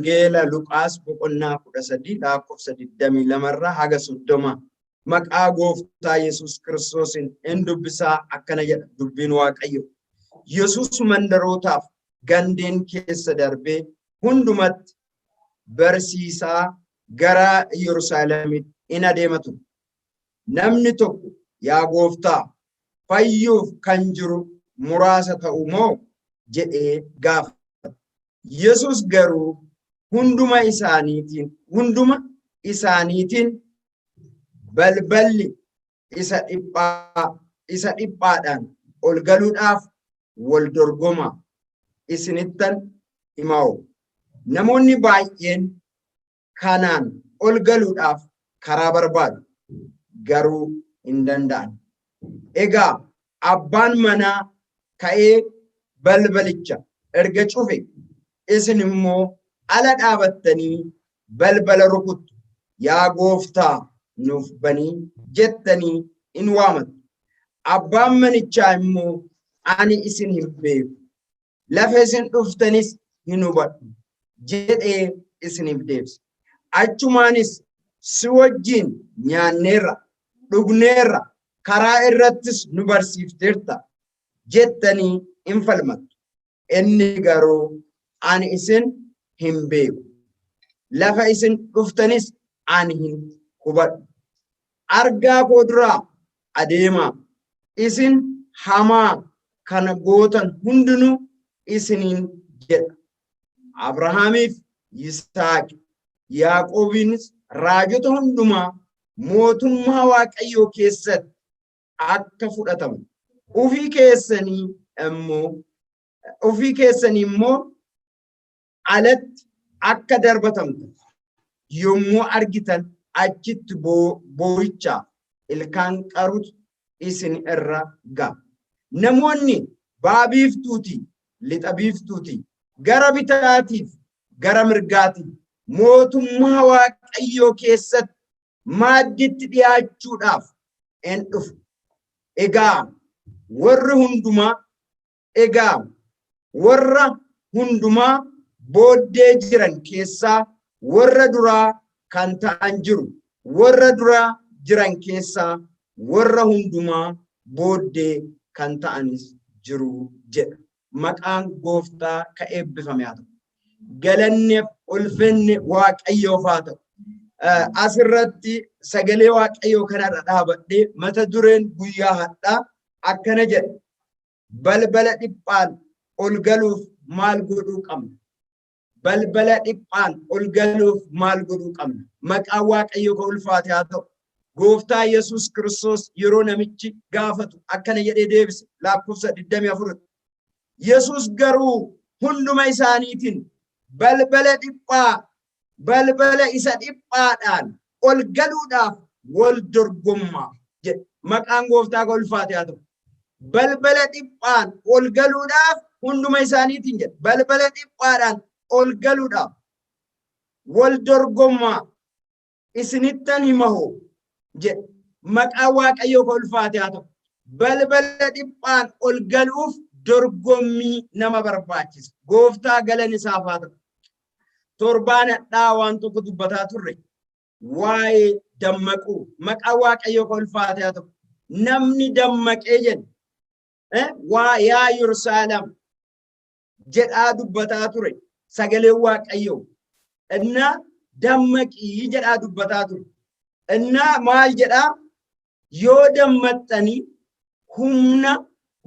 Wangeela Luqaas boqonnaa 13 lakkoofsa 22 irraa haga 30 maqaa gooftaa Yesuus Kiristoosiin in dubbisaa. Akkana jedha dubbiin Waaqayyo. Yesuus mandarootaaf gandeen keessa darbee hundumatti barsiisaa gara Yerusaalemitti in adeema ture. Namni tokko, "Yaa gooftaa, fayyuuf kan jiru muraasa ta'u moo?" jedhee gaafate. Yesuus garuu hunduma isaaniitiin, "Balballi isa dhiphaadhaan ol galuudhaaf wal dorgomaa isinittan himaa'u. Namoonni baay'een kanaan ol galuudhaaf karaa barbaadu, garuu hin danda'an. Egaa abbaan manaa ka'ee balbalicha erga cufe, isin immoo ala dhaabattanii balbala rukuttu. 'Yaa gooftaa, nuuf banii' jettanii in waamattu. Abbaan manichaa immoo, 'Ani isin hin beeku, lafa isin dhuftanis hin hubadhu' jedhee isiniif deebisa. Achumaanis, 'Si wajjin nyaanneerra, dhugneerra, karaa irrattis nu barsiifteerta' jettanii in falmattu. Inni garuu, 'Ani isin hin beeku, lafa isin dhuftanis ani hin hubadhu. Argaa koo duraa adeemaa, isin hamaa kana gootan hundinuu' isiniin jedha. Abrahaamiif, Yisaaq, Yaaqoobiinis raajota hundumaa mootummaa Waaqayyoo keessatti akka fudhatamu, ofii keessanii immoo alatti akka darbatamtu yommuu argitan, achitti boo'ichaaf ilkaan qarutu isin irra ga'a. Namoonni ba'a biiftuutii, lixa biiftuutii, gara bitaatiif gara mirgaatiin mootummaa Waaqayyoo keessatti maadditti dhiyaachuudhaaf in dhufu. Egaa warra hundumaa booddee jiran keessaa warra duraa kan ta'an jiru, warra duraa jiran keessaa warra hundumaa booddee kan ta'anis jiru jedha. Maqaan gooftaa ka eebbifame haa ta'u. Galanneef ulfinni Waaqayyoof haa ta'u. Asirratti sagalee Waaqayyoo kanarra dhaabadhee mata dureen guyyaa har'aa akkana jedha. Balbala dhiphaan ol galuuf maal godhuu qabna? Balbala dhiphaan ol galuuf maal godhuu qabna? Maqaan Waaqayyoo ka ulfaate haa ta'u. Gooftaa Yesuus Kiristoos yeroo namichi gaafatu akkana jedhee deebise, lakkoofsa 24. Yesuus garuu hunduma isaaniitiin, "Balbala isa dhiphaadhaan ol galuudhaaf wal dorgommaa" jedhe. Maqaan gooftaa ka ulfaate haa ta'u. Balbala dhiphaan ol galuudhaaf hunduma isaaniitiin jedhe. Balbala dhiphaadhaan ol galuudhaaf wal dorgommaa isinittan himahoo jedhe. Maqaan Waaqayyoo ka ulfaate haa ta'u. Balbala dhiphaan ol galuuf dorgommii nama barbaachisa. Gooftaa galan isaaf haa ta'u. Torbaan hadhaa waan tokko dubbataa turre, waa'ee dammaquu. Maqaan Waaqayyoo ka ulfaate haa ta'u. Namni dammaqee jedhe waa "Yaa Yerusaalem" jedhaa dubbataa ture sagaleen Waaqayyoo. Innaa dammaqii jedhaa dubbataa ture. Innaa maal jedhaa? Yoo dammaxxanii humna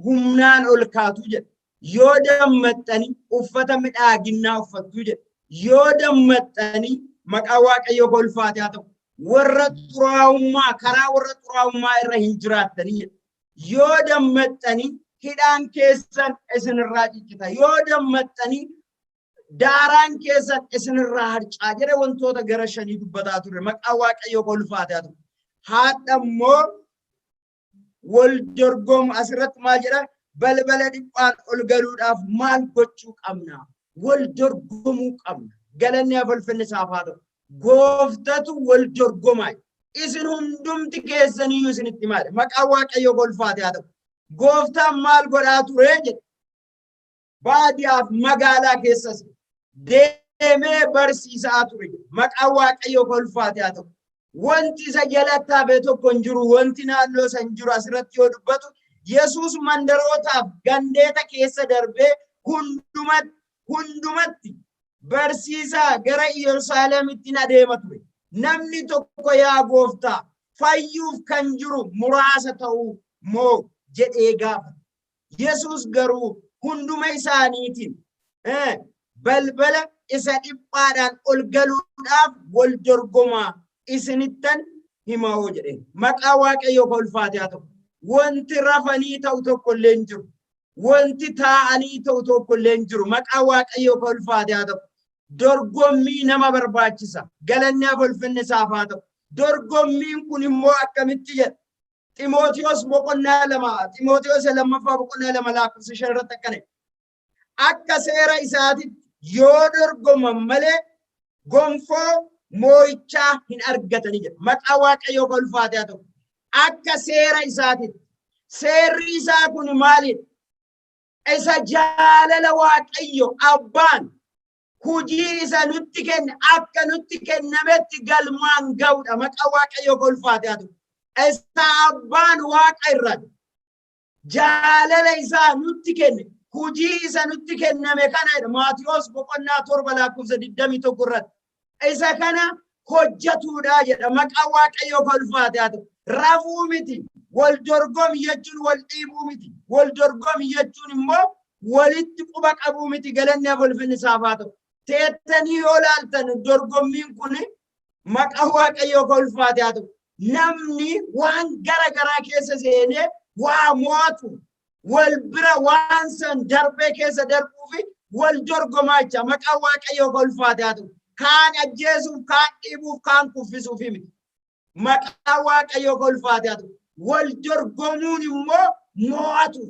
humnaan ol kaatu jedha. Yoo dammaxxanii uffata midhaaginnaa uffattu jedha. Yoo dammaxxanii, maqaa Waaqayyoo ka ulfaate haa ta'u, warra xuraa'ummaa karaa warra xuraa'ummaa irra hin jiraattanii jedha. Yoo dammaxxanii hidhaan keessan isinirraa ciccita. Yoo dammaxxanii daaraan keessan isinirraa harcaa jedhe. Wantoota gara shanii dubbataa ture. Maqaa Waaqayyoo ka ulfaate haa ta'u. Haadha immoo wal dorgomu asirratti maal jedha? Balbala dhiphaan ol galuudhaaf maal gochuu qabna? Wal dorgomuu qabna. Galanni ulfinni isaaf haa ta'u. Gooftatu wal dorgomaa. Isin hundumti keessaniyyuu isinitti maali? Maqaan Waaqayyoo ka ulfaate haa ta'u. Gooftaan maal godhaa ture jedhe? Baadiyaaf magaalaa keessas deemee Deemee barsiisaa ture. Maqaan Waaqayyoo ulfaate haa ta'u. Wanti isa jalatti hafe tokko hin jiru. Wanti naannoo isa hin jiru. Asirratti yoo dubbatu, Yesuus mandarootaaf gandeeta keessa darbee hundumatti hundumatti barsiisaa gara Yerusaalemitti adeema ture. Namni tokko, "Yaa Gooftaa, fayyuuf kan jiru muraasa ta'uu moo?" jedhee gaafate. Yesuus garuu hunduma isaaniitiin, "Balbala isa dhiphaadhaan ol galuudhaaf wal dorgomaa isinittan himaa," jedheen. Maqaa Waaqayyoo ulfaate haa ta'u. Wanti rafanii ta'u tokko illee hin jiru. Wanti taa'anii ta'u tokko illee hin jiru. Maqaa Waaqayyoo ulfaate haa ta'u. Dorgommii nama barbaachisa. Galanni ulfinni isaaf haa ta'u. Dorgommiin kun immoo akkamitti jedha? Ximootiyoos boqonnaa 2, Ximootiyoos lammaffaa boqonnaa 2 lakkoofsa 5 irratti akkana. Akka seera isaatitti yoo dorgoman malee gonfoo moo'ichaa hin argatanii jedha. Maqaa Waaqayyoo ulfaate haa ta'u. Akka seera isaatitti. Seerri isaa kun maalidha? Isa jaalala Waaqayyo abbaan hojii isa nutti kenne akka nutti kennametti galmaan ga'udha. Maqaa Waaqayyoo ulfaate haa ta'u. Isa abbaan Waaqa irraa jaalala isaa nutti kenne, hojii isa nutti kenname kana, Maatiyoos boqonnaa 7 lakkoofsa 21 irratti. Isa kana hojjetuudha jedha. Maqaa Waaqayyoo ulfaate haa ta'u. Rafuu miti. Wal dorgomi jechuun wal dhiibuu miti. Wal dorgomi jechuun immoo walitti quba qabuu miti. Galanni ulfinni isaaf haa ta'u. Teettanii yoo laaltan, dorgommiin kun, maqaa Waaqayyoo ulfaate haa ta'u. Namni waan gara garaa keessa seenee waa mo'atu wal bira waan san darbee keessa darbuu fi wal dorgomaa jecha. Maqaa Waaqayyoo ulfaate haa ta'u. Kaan ajjeesuuf, kaan dhiibuuf, kaan kuffisuuf miti. Maqaa Waaqayyoo ulfaate haa ta'u. Wal dorgomuun immoo mo'atu.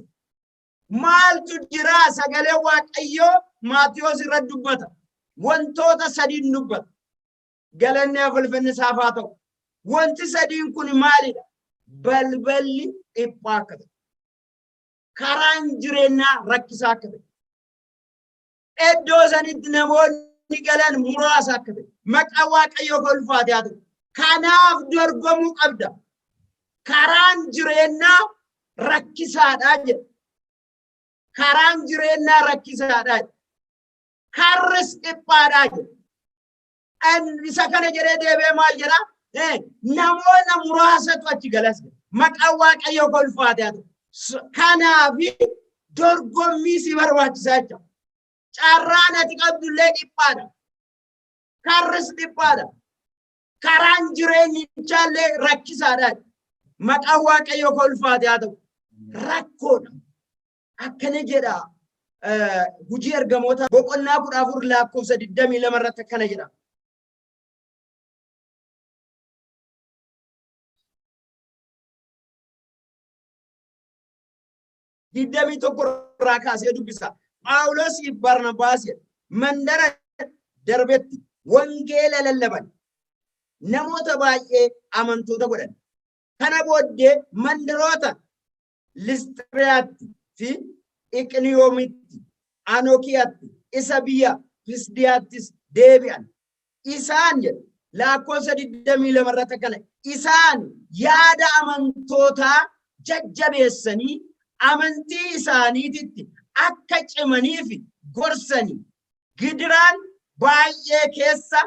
Maaltu jira? Sagalee Waaqayyoo Maatiyoos irratti dubbata. Wantoota sadiin dubbata. Galanni ulfinni isaaf haa ta'u. Wanti sadiin kun maalidha? Balballi dhiphaa akka ta'e. Karaan jireenyaa rakkisaa akka ta'e. Iddoo sanitti namoonni galan muraasa akka ta'e. Maqaa Waaqayyoo ulfaate haa ta'u. Kanaaf dorgomuu qabda. Karaan jireenyaa rakkisaadha jedha. Karaan jireenyaa rakkisaadha jedha. Karris dhiphaadha jedha. Isa kana jedhee deebi'ee maal jedha? Namoota muraasatu achi galas jedha. Maqaan Waaqayyoo ulfaate haa ta'u. Kanaaf dorgommii si barbaachisaa jecha. Carraan ati qabdullee dhiphaadha. Karris dhiphaadha. Karaan jireenyichaallee rakkisaadha. Maqaan Waaqayyoo ulfaate haa ta'u. Rakkoodha. Akkana jedha, Hojii Ergamoota boqonnaa 14 lakkoofsa 22 irratti akkana jedha. 21 irraa kaasee dubbisa. Phaawulosii fi Barnabaas mandara Darbetti wangeela lallaban. Namoota baay'ee amantoota godhan. Kana booddee mandaroota Listiriyaatti fi Iqniyoomitti, Anokiyaatti, isa biyya Pisdiyaattis deebi'an. Isaan jedha, lakkoofsa 22 irratti akkana: Isaan yaada amantootaa jajjabeessanii amantii isaaniititti akka cimaniif gorsanii, gidiraan baay'ee keessa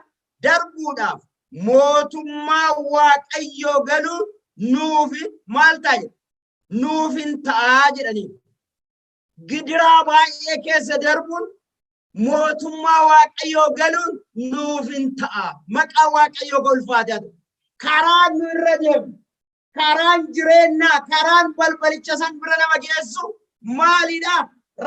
darbuudhaaf mootummaa Waaqayyoo galuun nuuf maal ta'a jedha? Nuuf hin ta'aa jedhanii. Gidiraa baay'ee keessa darbuun mootummaa Waaqayyoo galuun nuuf hin ta'a. Maqaa Waaqayyoo ulfaate haa ta'u. Karaan nu irra deemnu, karaan jireenyaa, karaan balbalicha san bira nama geessu maalidha?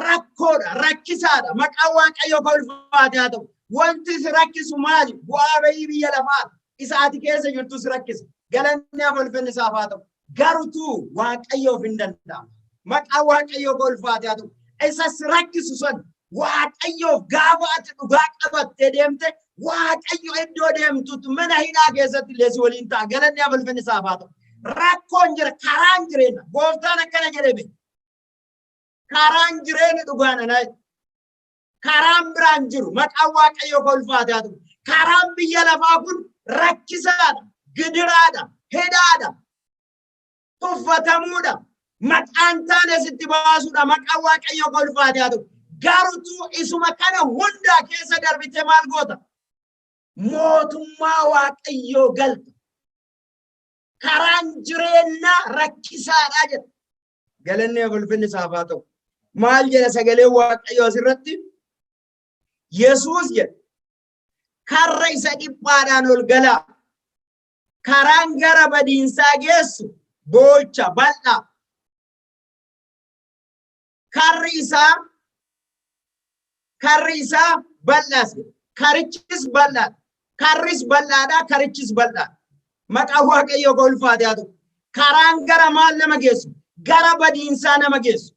Rakkoodha, rakkisaadha. Maqaa Waaqayyoo ulfaate haa ta'u. Wanti si rakkisu maali? Bu'aa bahii biyya lafaa isa ati keessa jirtu si rakkisa. Galanni ulfinni isaaf haa ta'u. Garutuu Waaqayyoof hin danda'amu. Maqaa Waaqayyoo ulfaate haa ta'u. Isa si rakkisu san Waaqayyoof gaafa ati dhugaa qabattee deemte, Waaqayyo iddoo deemtutti mana hidhaa keessatti illee si waliin ta'a. Galanni ulfinni isaaf haa ta'u. Rakkoon jira, karaan jireenya. Gooftaan akkana jedhee beeka. Karaan jireenya dhugaan anaa. Karaan biraan jiru maqaan Waaqayyoo kan ulfaate haa ta'u. Karaan biyya lafaa kun rakkisaadha, gidiraadha, hidhaadha, tuffatamuudha. Maqaan taane sitti baasuudha. Maqaan Waaqayyoo kan ulfaate haa ta'u. Garutuu isuma kana hundaa keessa darbitee maal goota? Mootummaa Waaqayyoo galta. Karaan jireenyaa rakkisaadha jedha. Galanni ulfinni isaaf haa ta'u. Maal jedha sagaleen Waaqayyoo asirratti? Yesuus jedha. Karra isa dhiphaadhaan ol galaa. Karaan gara badiinsaa geessu boocha bal'aa. Karri isaa bal'aas jedha. Karichis bal'aadha. Karris bal'aadha, karichis bal'aadha. Maqaan Waaqayyoo kan ulfaate haa ta'u. Karaan gara maal nama geessu? Gara badiinsaa nama geessu.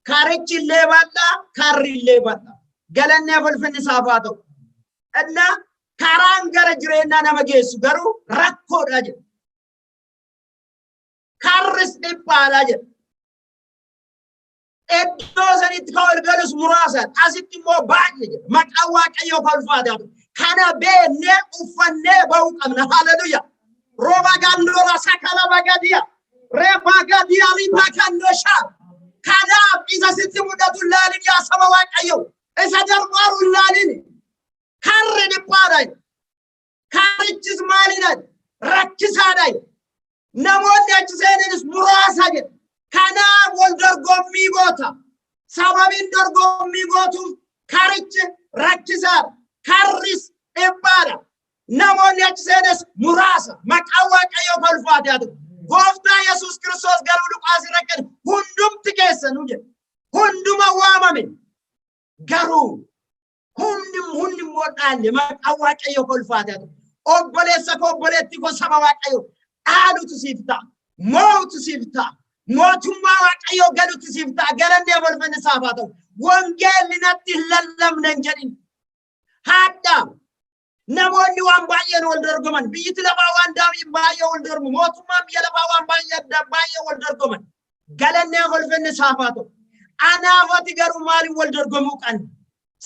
Karichi illee bal'aa, karri illee bal'aa. Galanni ulfinni isaaf haa ta'u. Innaa karaan gara jireenyaa nama geessu garuu rakkoodha jedha. Karris dhiphaadha jedha. Iddoo sanitti kan ol galus muraasadha. Asitti immoo baay'ee jedha. Maqaan Waaqayyoo kan ulfaate haa ta'u. Kana beeknee uffannee bahuu qabna. Haleluuyaa. Rooba gandoora sakala bagadiya. Reeba gadiya riba kandosha. Kanaaf isa sitti mul'atu ilaalin, yaa saba Waaqayyoo. Isa darbaaru ilaalin. Karri dhiphaadha. Karichis maalidha? Rakkisaadha. Namoonni achi seenanis muraasa jedha. Kanaaf wal dorgommii goota. Sababiin dorgommii gootuuf karichi rakkisaadha. Karris dhiphaadha. Namoonni achi seenes muraasa. Maqaan Waaqayyoo kan ulfaate haa ta'u. Gooftaa Yesuus Kiristoos garuu Luqaas irra kennu hundumti keessanuu jedha. Hunduma waamame. Garuu hundi hundi immoo dhaalle. Maqaan Waaqayyoo kan ulfaate haa ta'u. Obboleessa koo, obboleetti koo, saba Waaqayyoo, dhaalutu siif ta'a. Moo'utu siif ta'a. Mootummaa Waaqayyoo galutu siif ta'a. Galanni ulfinni isaaf haa ta'u. Wangeelli natti hin lallabne hin jedhin. Haadha namoonni waan baay'een wal dorgoman. Biyyiti lafaa waan daawwiin baay'ee wal dorgomu. Mootummaan biyya lafaa waan baay'ee baay'ee wal dorgoman. Galanni ulfinni isaaf haa ta'u. Anaaf ati garuu maaliin wal dorgomuu qabna?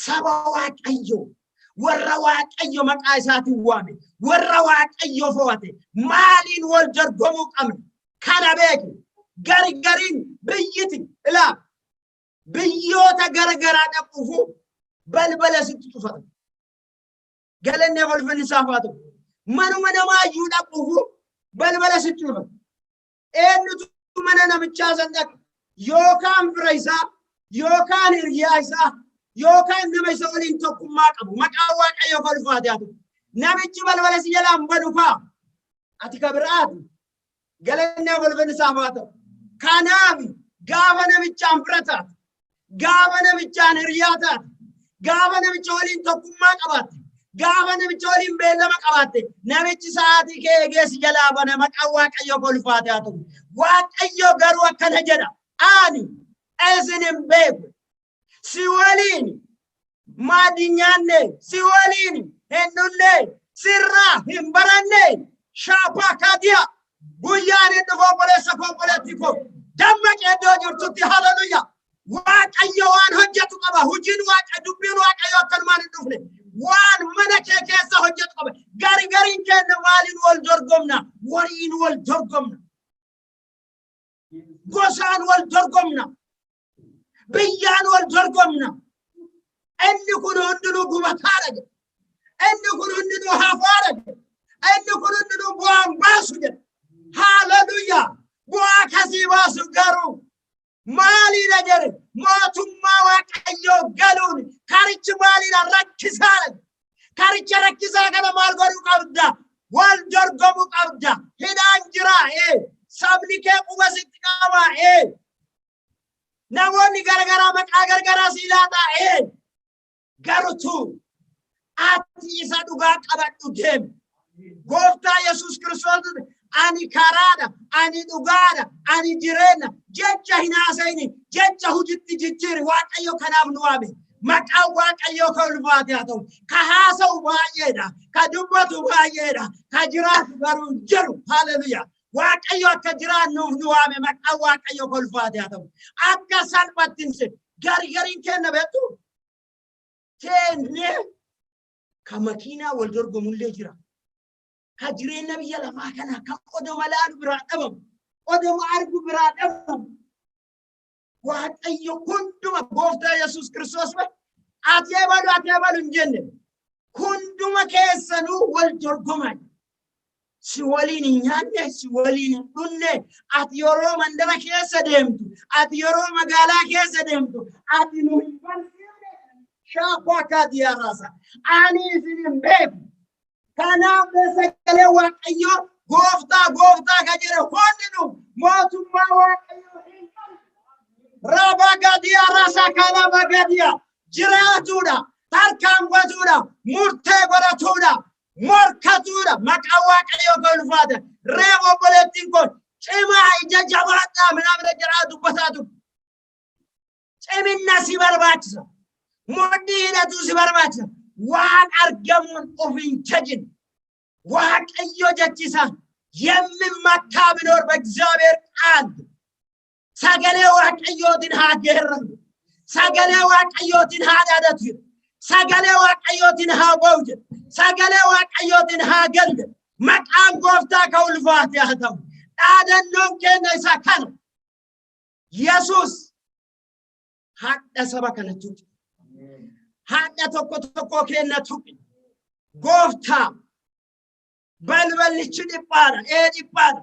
Saba Waaqayyoo. Warra Waaqayyo maqaa isaatiin waame. Warra Waaqayyo fo'ate. Maaliin wal dorgomuu qabna? Kana beeki. Gari gariin biyyiti ilaa biyyoota gara garaa dhaquufu balbala sitti cufata. Galanni ulfinni isaaf haa ta'u. Manuma namaa iyyuu dhaquufu balbala sitti cufata. Eenyutu mana namichaa san dhaqa? Yookaan fira isaa, yookaan hiriyaa isaa, yookaan nama isa waliin tokkummaa qabu. Maqaan Waaqayyoo kan ulfaate haa ta'u. Namichi balbala si jalaan banu faa. Ati ka biraati. Galanni ulfinni isaaf haa ta'u. Kanaaf gaafa namichaan fira taate, gaafa namichaan hiriyaa taate, gaafa namicha waliin tokkummaa qabaatte, gaafa namicha waliin beellama qabaatte, namichi sa'aatii kee eegee si jalaa bana. Maqaan Waaqayyoo kan ulfaate haa ta'u. Waaqayyo garuu akkana jedha. Ani isin hin beeku. Si waliin maadii nyaanne, si waliin hin dhunne, sirraa hin baranne. Shaapaa kaadiya. Guyyaan hin dhufu, obboleessa koo, obboleettii koo. Dammaqee iddoo jirtutti, haleluuyaa. Waaqayyo waan hojjetu qaba. Hojiin Waaqa, dubbiin Waaqayyo akkanumaan hin dhufne. Waan mana kee keessa hojjetu qaba. Gari gariin keenya maaliin wal dorgomna? Wariin wal dorgomna. Gosaan wal dorgomna. Biyyaan wal dorgomna. Inni kun hundinuu gubataadha jedha. Inni kun hundinuu hafaadha jedha. Inni kun hundinuu bu'aan baasu jedha. Haleluuyaa. Bu'aa kasii baasu garuu maaliidha jedhe? Mootummaa Waaqayyoo galuun karichi maaliidha? Rakkisaadha. Karicha rakkisaa kana maal godhuu qabda? Wal dorgomuu qabda. Hidhaan jira ee. Sabni kee quba sitti qaba ee. Namoonni garagaraa maqaa garagaraa si ilaataa ee. Garutu ati isa dhugaa qabadhu deemi. Gooftaa Yesuus Kiristoos "Ani karaadha, ani dhugaadha, ani jireenya" jecha hin haasa'ini, jecha hojitti jijjiiri. Waaqayyo kanaaf nu waame. Maqaan Waaqayyoo kan ulfaate haa ta'u. Ka haasa'u baay'eedha, ka dubbatu baay'eedha, ka jiraatu garuu hin jiru. Haleluuyaa. Waaqayyo akka jiraannuuf nu waame. Maqaan Waaqayyoo kan ulfaate haa ta'u. Akka salphatti hin seenu. Gari gariin kenna beektu. Teennee ka makiinaa wal dorgomullee jira. Ka jireenya biyya lafaa kana ka odoma laalu biraa dhabamu. Odoma argu biraa dhabamu. Waaqayyo hunduma gooftaa Yesuus Kiristoos ati ebalu ati ebalu hin jenne. Hunduma keessanuu wal dorgoman. Si waliin hin nyaanne, si waliin hin dhunne, ati yeroo mandara keessa deemtu, ati yeroo magaalaa keessa deemtu, ati nu hin barsiifne. Shaakoo akka ati yaarraasa. Ani isin hin beeku. Kanaaf sagalee Waaqayyoo gooftaa gooftaa ka jedhe hundinuu mootummaa Waaqayyoo hin qabu. Rabagadiyaa rasakalabagadiyaa jiraatuudha, tarkaanfatuudha, murtee godhatuudha, morkatuudha. Maqaa Waaqayyoo kan ulfaate. Reef obboleettiin kun cimaa ija jabaadhaa minaamina jedhaa dubbataa ture. Ciminna si barbaachisa. Mudhii hidhatuu si barbaachisa. Waan argamuun of hin jajin. Waaqayyo jechisa የሚመካ ቢኖር በእግዚአብሔር ቃል sagalee Waaqayyootiin haa geerramu. Sagalee Waaqayyootiin haa dhaadatu. Sagalee Waaqayyootiin haa ba'u jedhu. Sagalee Waaqayyootiin haa galu jedhu. Maqaan gooftaa ka ulfaate haa ta'u. Dhaadannoon keenya isa kana. Yesuus hadha saba kana tuqi. Hadha tokko tokko keenya tuqi. Gooftaa balballichi dhiphaadha. Ee dhiphaadha.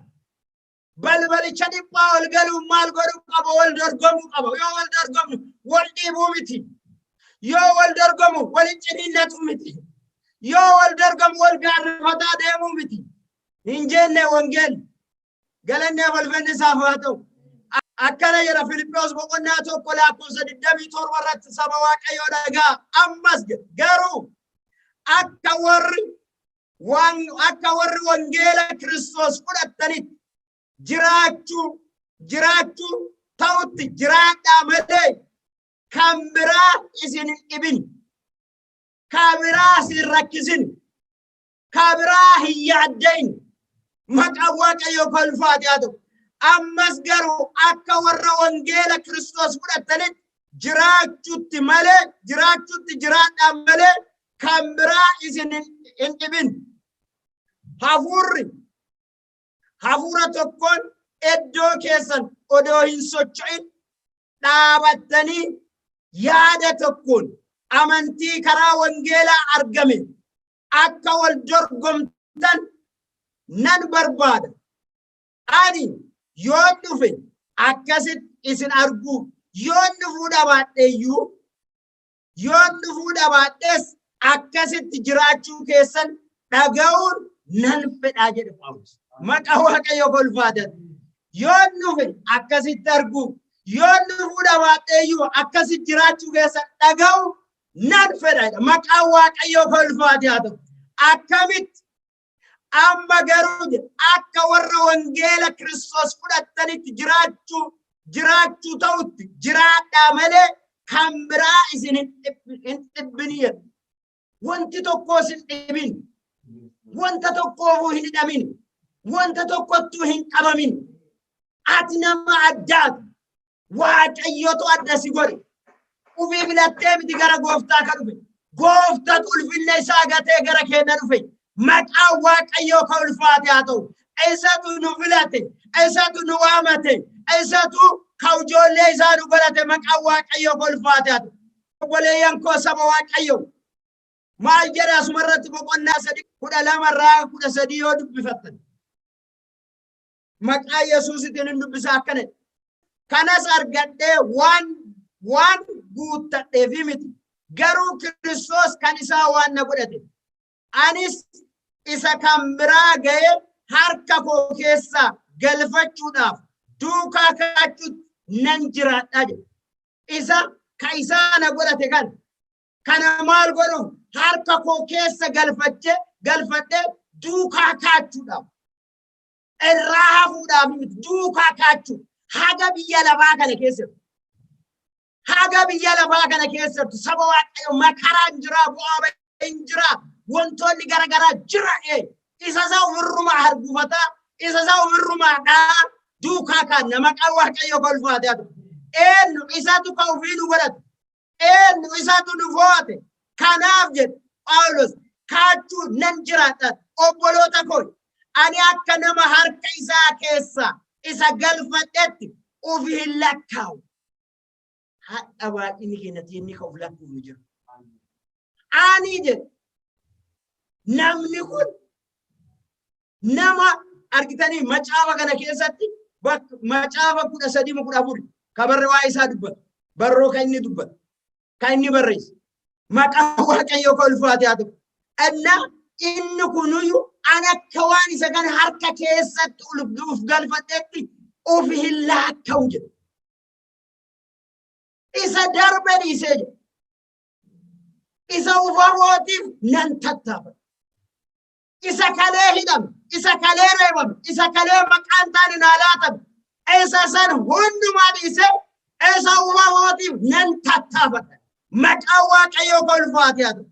Balbalicha dhiphaa ol galuun maal godhuu qaba? Wal dorgomuu qaba. Yoo wal dorgomnu wal dhiibuu miti. Yoo wal dorgomu wal ciniinnatu miti. Yoo wal dorgomu wal gaarrifataa deemuu miti. Hin jenne wangeelli. Galanni ulfinni isaaf haa ta'u. Akkana jedha Filiphiyos boqonnaa 1 lakkoofsa 27 irratti saba Waaqayyoo dhagaa. Ammas garuu akka warri wangeela Kiristoos fudhatanitti jiraachuu ta'utti jiraadhaa malee kan biraa isin hin dhibin. Kan biraa isin rakkisin. Kan biraa hin yaaddain. Maqaan Waaqayyoo kan ulfaate haa ta'u. Ammas garuu akka warra wangeela Kiristoos fudhatanitti jiraachuutti malee jiraachuutti jiraadhaa malee kan biraa isin hin dhibin. Hafuurri hafuura tokkoon iddoo keessan odoo hin socho'in dhaabattanii yaada tokkoon amantii karaa wangeelaa argame akka wal dorgomtan nan barbaada. Ani yoon dhufe akkasitti isin arguu yoon dhufuu dhabaadheeyyuu yoon dhufuu dhabaadhees akkasitti jiraachuu keessan dhaga'uun nan fedhaa jedhe Phaawulos. Maqaa Waaqayyoo ulfaatan. Yoon dhufe akkasitti arguu yoon dhufuu dhabaadheeyyuu akkasitti jiraachuu keessan dhaga'uu nan fedha. Maqaan Waaqayyoo ulfaate haa ta'u. Akkamitti amma garuu akka warra wangeela Kiristoos fudhatanitti jiraachuu ta'utti jiraadhaa malee kan biraa isin hin dhibbin jedha. Wanti tokko isin dhibin. Wanta tokkoofuu hin hidhamin. Wanta tokkottuu hin qabamin. Ati nama addaati. Waaqayyotu adda si godhe. Ufii filattee miti gara gooftaa ka dhufe. Gooftatu ulfinna isaa gatee gara keenya dhufe. Maqaan Waaqayyoo ka ulfaate haa ta'u. Isatu nu filate. Isatu nu waamate. Isatu ka ijoollee isaa nu godhate. Maqaan Waaqayyoo ka ulfaate haa ta'u. Obboleeyyan koo saba Waaqayyoo. Maal jedha asumarratti boqonnaa 3 12 irraa 13 yoo dubbifattan. Maqaa Yesuusitiin hin dubbisa akkana. Kanas argadhee waan guuttadheefi miti. Garuu Kiristoos kan isaa waan na godhate. Anis isa kan biraa ga'ee harka koo keessaa galfachuudhaaf duukaa kaachuutti nan jiraadha jedhe. Isa ka isaa na godhate kana. Kana maal godhu harka koo keessa galfadhee duukaa kaachuudhaaf. Irraa hafuudhaaf miti duukaa kaachuu haga biyya lafaa kana keessatti. Haga biyya lafaa kana keessatti saba Waaqayyo makaraan jira, bu'aa bahiin jira, wantoonni garaagaraa jira. Isa isaa ofirrumaa hargufataa, isa isaa ofirrumaa dhaa duukaa kaanna. Maqaan Waaqayyo ulfaate haa ta'u. Eenyu isatu ka ofii nu godhate. Eenyu isatu nu foo'ate. Kanaaf jedhe Phaawulos, kaachuu nan jiraadha. Obboloota koo, ani akka nama harka isaa keessaa isa galfadhetti of hin lakkaa'u. Hadha baay'inni keenya inni ka of lakkuuf jiru. Ani jedhe, namni kun nama argitanii macaafa kana keessatti, macaafa 13, 14 kabarre waa'ee isaa dubbatu, barroo kan inni dubbatu, kan inni barreesse. Maqaa Waaqayyoo kan ulfaate haa ta'u. Inna inni kunuyyuu an akka waan isa kana harka keessatti uf galfadhetti of hin laakka'u jedhe. Isa darbe dhiisee jedhe. Isa ufamootiif nan tattaafadha. Isa kalee hidhame, isa kalee reebame, isa kalee maqaan taane naa laatame, isa san hundumaa dhiisee isa ufamootiif nan tattaafadha. Maqaan Waaqayyoo kan ulfaate haa ta'u.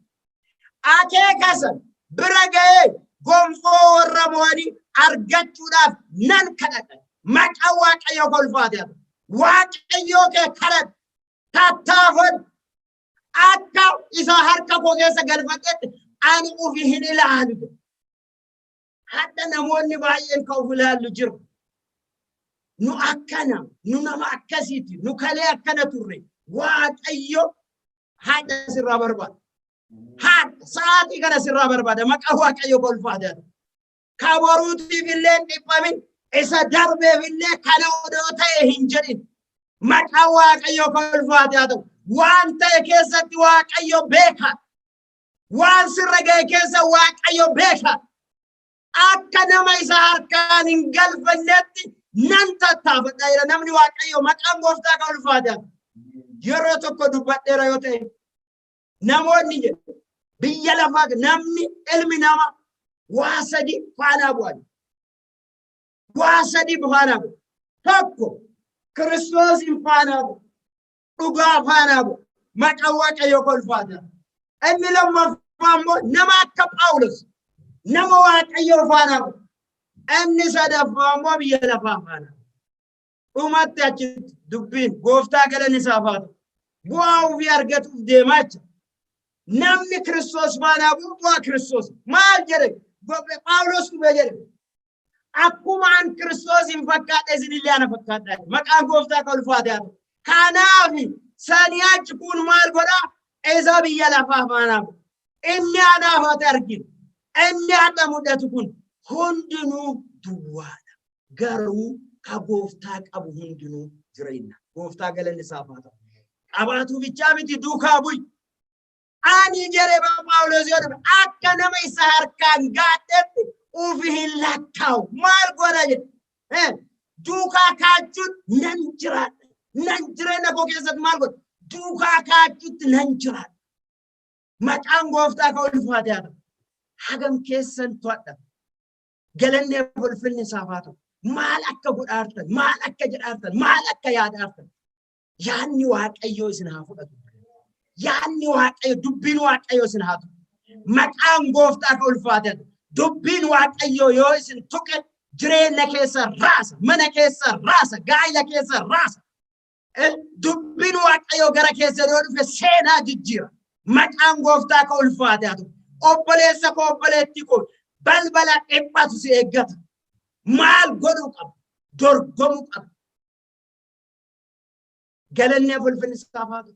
Akeeka san bira ga'ee gonfoo warra mo'anii argachuudhaaf nan kadhadha. Maqaan Waaqayyoo kan ulfaate haa ta'u. Waaqayyoo kee kadhadhu. Tattaafadhu. Akka isa harka koo keessa galfadhetti ani ufi hin ilaalu. Hadha namoonni baay'een kan of ilaallu jiru. Nu akkana, nu nama akkasiiti, nu kalee akkana turre. Waaqayyo haadha sirraa barbaada. Haadha sa'aatii kana sirraa barbaada. Maqaa Waaqayyo kan ulfaate haa ta'u. Ka boruutiif illee hin dhiphamin, isa darbeef illee kana odoo ta'e hin jedhin. Maqaa Waaqayyo kan ulfaate haa ta'u. Waan ta'e keessatti Waaqayyo beeka. Waan sirra ga'e keessa Waaqayyo beeka. Akka nama isa harkaan hin galfannetti nan tattaafadha jedha namni Waaqayyo. Maqaan gooftaa kan ulfaate haa ta'u. Yeroo tokko dubbadheera yoo ta'e, namoonni jedhu biyya lafaa namni ilmi nama waa sadi faanaa bu'an. Waa sadi faanaa bu'u. Tokko, Kiristoosin faanaa bu'u. Dhugaa faanaa bu'u. Maqaan Waaqayyoo kan ulfaate. Inni lammaffaa immoo nama akka Phaawulos, nama Waaqayyoo faanaa bu'u. Inni sadaffaa immoo biyya lafaa faanaa bu'u. Dhumatti achitti dubbiin. Gooftaa galanni isaaf haa ta'u. Bu'aa ofii argatuuf deemaa jira. Namni Kiristoos faanaa bu'u bu'aa Kiristoos. Maal jedhe? Phaawulos dhufee jedhe. Akkuma an Kiristoos hin fakkaadhe, isinillee ana fakkaadha. Maqaan gooftaa kan ulfaate haa ta'u. Kanaaf sanii achi kun maal godhaa? Isa biyya lafaa faanaa bu'u. Inni anaaf ati arginu, inni hadha mul'atu kun hundinuu duwwaadha. Garuu ka gooftaa qabu hundinuu jireenya. Gooftaa galanni isaaf haa ta'u. Qabaatu bichaa miti, duukaa bu'i. Ani jedhe Phaawulos yoo dhufe, akka nama isa harkaan gaadhetti ufi hin lakkaa'u. Maal godha jedhe? Duukaa kaachuun nan jiraadha. Nan jireenya koo keessatti maal godha? Duukaa kaachuutti nan jiraadha. Maqaan gooftaa ka ulfaate haa ta'u. Hagam keessan to'adha. Galanni ulfinni isaaf haa ta'u. Maal akka godhaartan, maal akka jedhaartan, maal akka yaadaartan. Yaadni Waaqayyoo isin haa fudhatu. Yaadni Waaqayyo, dubbiin Waaqayyoo isin haa tuqu. Maqaan gooftaa ka ulfaate haa ta'u. Dubbiin Waaqayyoo yoo isin tuqe jireenya keessa raasa, mana keessa raasa, gaa'ila keessa raasa. Dubbiin Waaqayyoo gara keessa yoo dhufe seenaa jijjiira. Maqaan gooftaa ka ulfaate haa ta'u. Obboleessa koo, obboleettii koo, balbala dhiphatu si eeggata. Maal godhuu qaba? Dorgomuu qaba. Galanni ulfinni isaaf haa ta'u.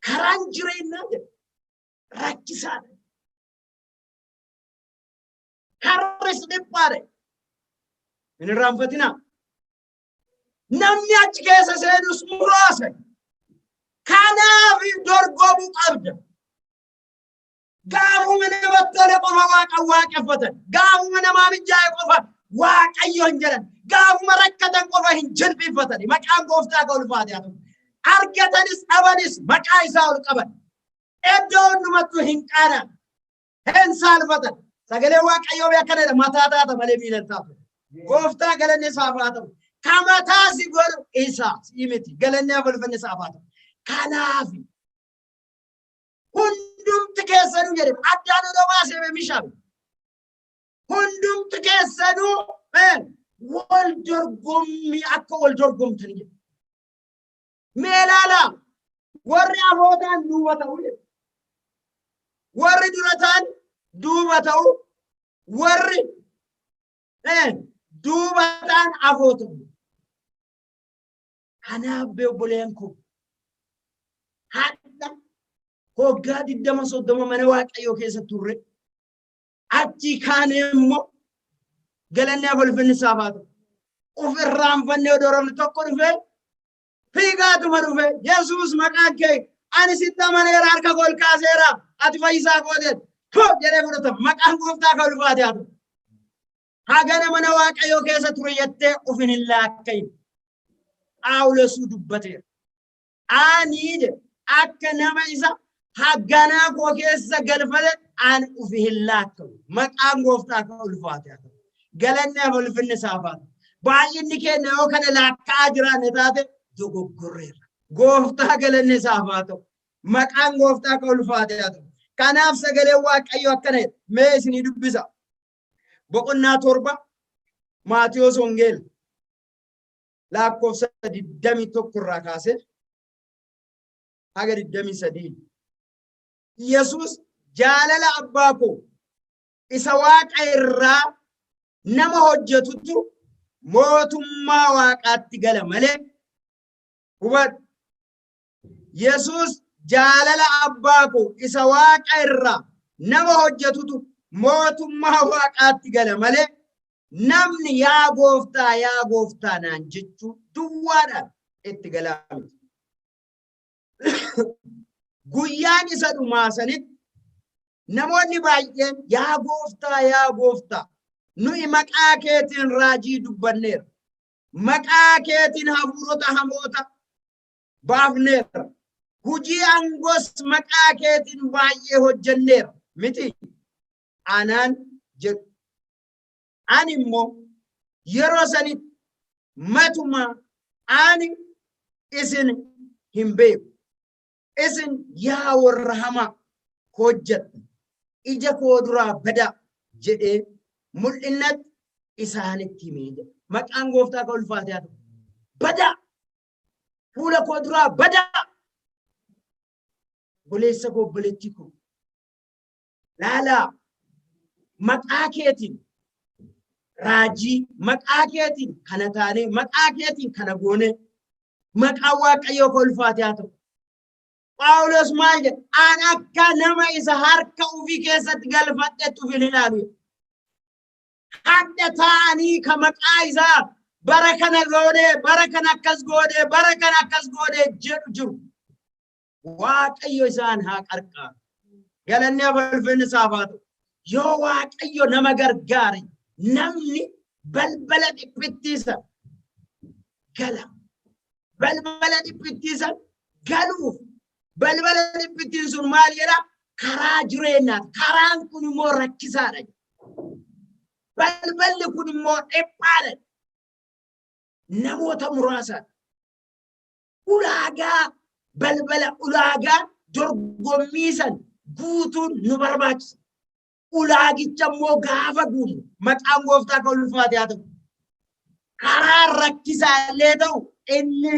Karaan jireenyaa jedha rakkisaadha. Karris dhiphaadha. Hin irraanfatinaa. Namni achi keessa seenus muraasa. Kanaaf dorgomuu qabda. Gaafuma namatti tole qofa Waaqa waaqeffatan. Gaafuma namaa mijaa'e qofa Waaqayyo hin jedhan. Gaafuma rakkatan qofa hin jilbiiffatan. Maqaan gooftaa ka ulfaate haa ta'u. Argatanis dhabanis maqaa isaa ol qaban. Iddoo hundumattuu hin qaanan. Hin saalfatan. Sagalee Waaqayyoo akkana jedha, mataa taata malee miila hin taatu. Gooftaa galanni isaaf haa ta'u. Ka mataa si godhu isa si miti. Galanni ulfinni isaaf haa ta'u. Kanaaf hundumti keessanuu jedhe, addaan odoo baasee mishaame. Hundumti keessanuu wal dorgommii akka wal dorgomtan jedhe. Mee ilaalaa, Warri afoo ta'an duuba ta'u jedha. Warri dura ta'an duuba ta'u. Warri duuba ta'an afoo ta'u. Kanaaf obboleen koo, hadha hoggaa 20 30 mana Waaqayyoo keessa turre, achi kaanee immoo galanni ulfinni isaaf haa ta'u. Uf irraanfannee odoo namni tokko dhufee fiigaatuma dhufe, "Yesuus maqaan kee, ani sitti amaneera, harka koo ol kaaseera, ati fayyisaa kooteen," jedhee fudhata. Maqaan Gooftaa kan ulfaate haa ta'u. Hagana mana Waaqayyoo keessa ture jettee ufin hin laakkayin. Phaawulosuu dubbateera. "Ani," jedhe, "akka nama isa hagganaa koo keessa galfate ani ufi hin laakkawu." Maqaan Gooftaa kan ulfaate haa ta'u. Galanni ulfinni isaaf haa ta'u. Baay'inni keenya yoo kana laakkaa'aa jiraanne taate dogoggorreerra. Gooftaa galanni isaaf haa ta'u. Maqaan Gooftaa kan ulfaate haa ta'u. Kanaaf sagaleen Waaqayyoo akkana jedha. Mee isinii dubbisa. Boqonnaa 7 Maatiyos Wangeela lakkoofsa 21 irraa kaasee haga 23. Yesuus, "Jaalala abbaa koo isa waaqa irraa nama hojjetutu mootummaa Waaqaatti gala malee." Hubadhu. Yesuus, "Jaalala abbaa koo isa waaqa irraa nama hojjetutu mootummaa Waaqaatti gala malee namni 'Yaa Gooftaa, yaa Gooftaa' naan jechuu duwwaadhaan itti galaa miti." Guyyaan isa dhumaa sanitti namoonni baay'een, "Yaa Gooftaa, yaa Gooftaa, nuyi maqaa keetiin raajii dubbanneera. Maqaa keetiin hafuurota hamoota baafneera. Hujii aangoos maqaa keetiin baay'ee hojjenneera miti?" anaan jedhu. Ani immoo yeroo sanitti, "Matuma ani isin hin beeku. Isin yaa warra hamaa hojjettan, ija koo duraa badaa," jedhee mul'innatti isaanitti himee jedha. Maqaan Gooftaa kan ulfaate haa ta'u. Badaa! Fuula koo duraa badaa! Obboleessa koo, obboleettii koo. Laalaa, maqaa keetiin raajii, maqaa keetiin kana taanee, maqaa keetiin kana goonee. Maqaan Waaqayyoo kan ulfaate haa ta'u. Phaawulos maal jedha? "An akka nama isa harka ofii keessatti galfadhetti of hin ilaalu." Hadda taa'anii ka maqaa isaa bara kana goonee, bara kana akkas goonee, bara kana akkas goonee jedhu jiru. Waaqayyo isaan haa qarqaaru. Galanni ulfinni isaaf haa ta'u. Yoo Waaqayyo nama gargaare namni balbala dhiphittiisa gala. Balbala dhiphittiisa galuuf, balbala dhiphittiin sun maal jedha? Karaa jireenyaati. Karaan kun immoo rakkisaadha. Balballi kun immoo dhiphaadha. Namoota muraasaadha. Ulaagaa balbala, ulaagaa dorgommii san guutuun nu barbaachisa. Ulaagicha immoo gaafa guunnu, maqaan Gooftaa kan ulfaate haa ta'u. Karaa rakkisaa illee ta'u, inni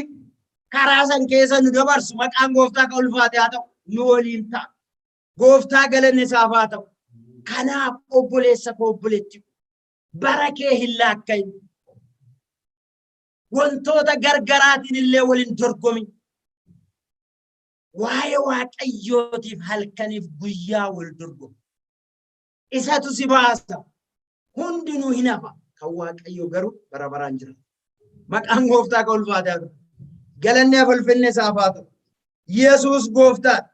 karaa san keessa nu dabarsu, maqaan Gooftaa kan ulfaate haa ta'u, nu waliin ta'a. Gooftaa galanni isaaf haa ta'u. Kanaaf obboleessa koo, obboleetti, bara kee hin laakkayin. Wantoota gargaraatiin illee waliin dorgomi. Waa'ee Waaqayyootiif halkaniif guyyaa wal dorgomu. Isatu si baasa. Hundinuu hin hafa. Kan Waaqayyoo garuu bara baraan jira. Maqaan Gooftaa kan ulfaate haa ta'u. Galanni ulfinni isaaf haa ta'u. Yesuus Gooftaadha.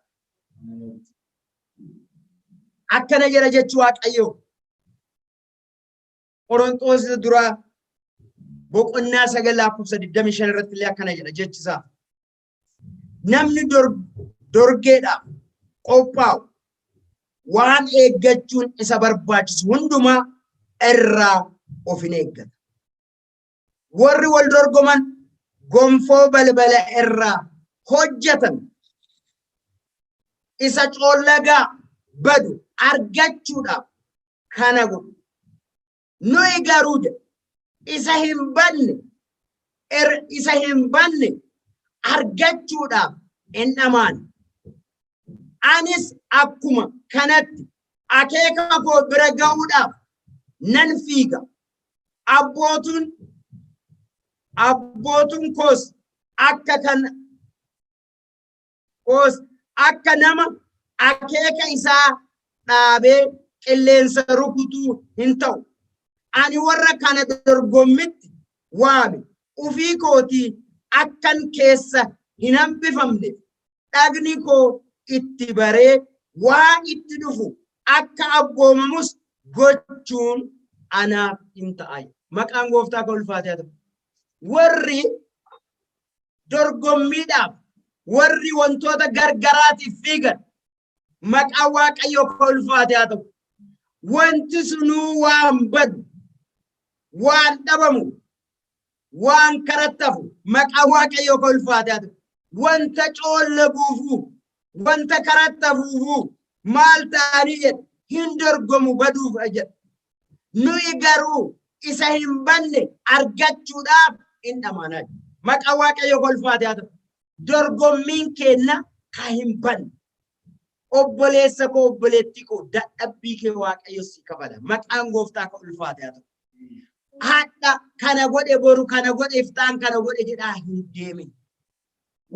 Akkana jedha jechuu Waaqayyoo. Qorontoos duraa boqonnaa 9 lakkoofsa 25 irratti illee akkana jedha jechisaa. Namni dorgeedhaaf qophaa'u waan eeggachuun isa barbaachisu hundumaa irraa of hin eeggata. Warri wal dorgoman gonfoo balbala irraa hojjetan isa coollagaa badu argachuudhaaf kana godhu. Nuyi garuu, jedha, isa hin badne, isa hin badne argachuudhaaf hin dhamaan. Anis akkuma kanatti akeeka koo bira ga'uudhaaf nan fiiga. Abbootuun koos akka kan koos akka nama akeeka isaa dhaabee qilleensa rukutuu hin ta'u. Ani warra kana dorgommitti waame ufii kootii akkan keessa hin hambifamne dhagni koo itti baree waan itti dhufu akka abboomamus gochuun anaaf hin ta'a. Maqaan gooftaa kan ulfaate haa ta'u. Warri dorgommiidhaaf, warri wantoota gargaraatiif fiigan, maqaan Waaqayyoo kan ulfaate haa ta'u. Wanti sunuu waan badu, waan dhabamu, waan karattafu, maqaan Waaqayyoo kan ulfaate haa ta'u. Wanta coollaguufuu, wanta karattafuufuu maal ta'anii jedha, hin dorgomu, baduuf jedha. Nuyi garuu isa hin banne argachuudhaaf hin dhamaanaa. Maqaan Waaqayyoo kan ulfaate haa ta'u. Dorgommiin keenna ka hin banne. Obboleessa koo, obboleettii koo, dadhabbii kee Waaqayyo si kafala. Maqaan gooftaa kan ulfaate haa ta'u. Hadha kana godhe, boru kana godhe, iftaan kana godhe jedhaa hin deemin.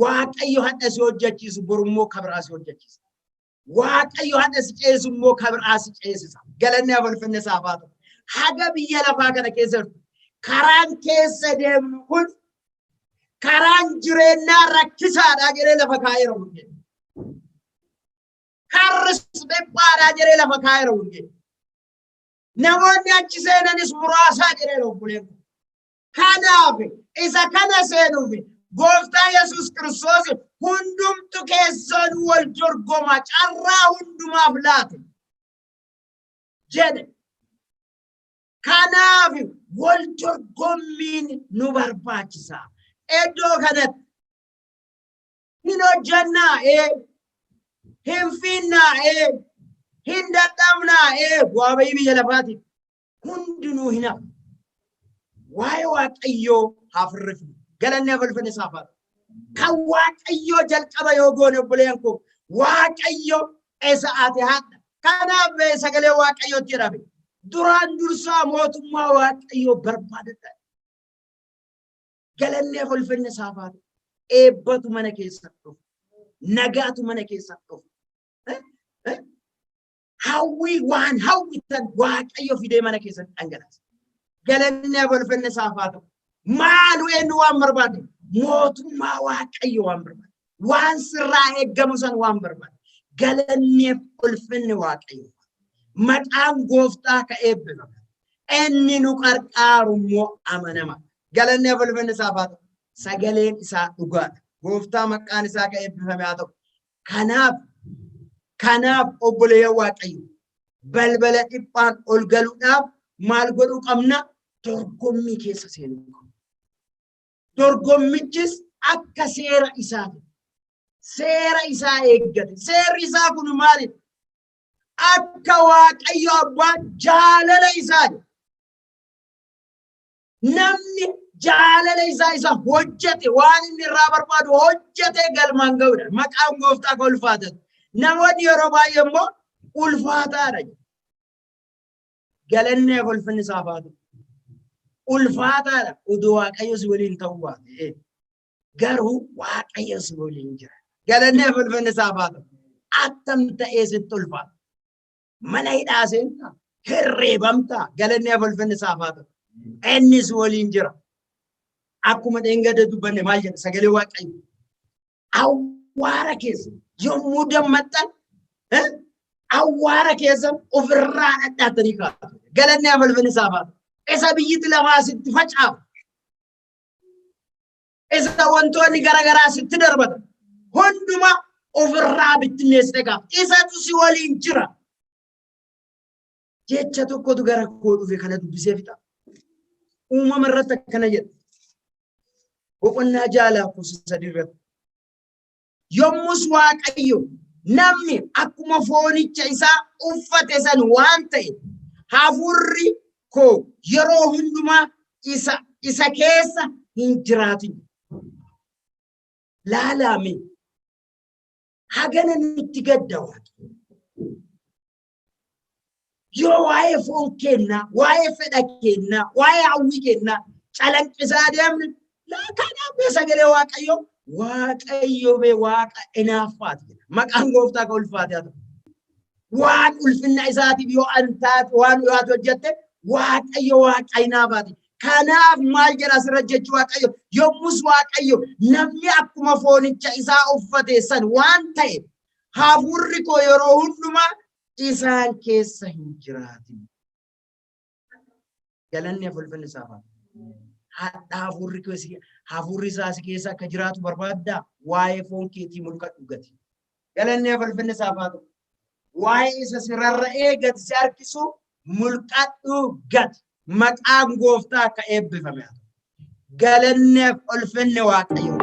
Waaqayyo hadha si hojjechiisu, borummoo kabiraa si hojjechiisa. Waaqayyo hadha si ceesisu immoo kabiraa si ceesisa. Galanni ulfinni isaaf haa ta'u. Haga biyya lafaa kana keessa jirtu, karaan keessa deemnu kun karaan jireenyaa rakkisaadha jedhee lafa kaa'eera wangeelli. Karris dhiphaadha jedhee lafa kaa'eera wangeelli. Namoonni achi seenanis muraasaa jedheera, obboleen. Kanaaf isa kana seenuuf gooftaa Yesuus Kiristoos hundumtu keessan wal dorgoma, carraa hundumaaf laate jedhe. Kanaaf wal dorgommiin nu barbaachisa. Iddoo kanatti hin hojjannaa ee, hin fiinnaa ee, hin dadhabnaa ee, bu'aa bayii biyya lafaati hundinuu hin hafu. Waa'ee Waaqayyoo haa firrifnu. Galanni ulfinni isaaf haa ta'u. Kan Waaqayyoo jalqaba yoo goone, obboleen koo, Waaqayyo isa ati haadha. Kanaaf sagalee Waaqayyootti jedhame. Duraan dursaa mootummaa Waaqayyoo barbaadadha. Galanni ulfinni isaaf haa ta'u. Eebbatu mana keessatti dhufu. Nagaatu mana keessatti dhufu. Hawwii waan hawwitan Waaqayyo fidee mana keessatti dhangalaasa. Galanni ulfinni isaaf haa ta'u. Maalu eenyu waan barbaade? Mootummaa Waaqayyo waan barbaade. Waan sirraa eeggamu san waan barbaade. Galanni ulfinni Waaqayyo. Maqaan gooftaa ka eebbifame. Inni nu qarqaaru immoo amanama. Galanni ulfinni isaaf haa ta'u. Sagaleen isaa dhugaadha. Gooftaa maqaan isaa ka eebbifame haa ta'u. Kanaaf obboleeyyan Waaqayyo, balbala dhiphaan ol galuudhaaf maal godhuu qabna? Dorgommii keessa seenuu qabna. Dorgommichis akka seera isaati. Seera isaa eeggate. Seerri isaa kun maalidha? Akka Waaqayyo abbaan jaalala isaati. Namni jaalala isaa isa hojjete, waan inni irraa barbaadu hojjete galmaan ga'uudha. Maqaan gooftaa kan ulfaatatu. Namoonni yeroo baay'ee immoo ulfaataadha. Galanni ulfinni isaaf haa ta'u. Ulfaataadha odoo Waaqayyo si waliin ta'uu baate. Garuu Waaqayyo si waliin jira. Galanni ulfinni isaaf haa ta'u. Attam ta'ee sitti ulfaata. Mana hidhaa seentaa, hirreebamtaa, galanni ulfinni isaaf haa ta'u. Inni si waliin jira. Akkuma dheengadda dubbanne, maal jedha sagalee Waaqayyo? Awwaara keessa yommuu dammaxxan, awwaara keessa ofirraa dhadhaatanii kaatu. Galanni ulfinni isaaf haa ta'u. Isa biyyiti lafaa sitti facaafu. Isa wantoonni garaagaraa sitti darbatan. Hunduma ofirraa bittinneessite kaaf. Isatu si waliin jira. Jecha tokkotu gara koo dhufe, kana dubbisee fixa. Uumama irratti akkana jedha. Boqonnaa 6 lakkoofsa 3 irratti. Yommus Waaqayyo, namni akkuma foonicha isaa uffate san waan ta'e, hafuurri koo yeroo hundumaa isa keessa hin jiraatin. Laalaame. Hagana nutti gadda Waaqayyo. Yoo waa'ee foon kennaa, waa'ee fedha kennaa, waa'ee hawwii kennaa calanqisaa deemne, kanaaf sagalee Waaqayyo, Waaqayyo bee Waaqa inaaffaati jedha. Maqaan gooftaa ka ulfaate haa ta'u. Waan ulfinna isaatiif yoo an taate, waan yoo ati hojjette, Waaqayyo Waaqa inaaffaati. Kanaaf maal jedha asirra jechi Waaqayyo? Yommus Waaqayyo, namni akkuma foonicha isaa uffate san waan ta'e, hafuurri koo yeroo hundumaa isaan keessa hin jiraatin. Galanni ulfinni isaaf haa ta'u. Hadha hafuurri isaa si keessa akka jiraatu barbaaddaa? Waa'ee foon keetii mulqadhu gati. Galanni ulfinni isaaf haa ta'u. Waa'ee isa si rarra'ee gati si harkisu mulqadhu gati. Maqaan gooftaa akka eebbifame haa ta'u. Galanni ulfinni Waaqayyo.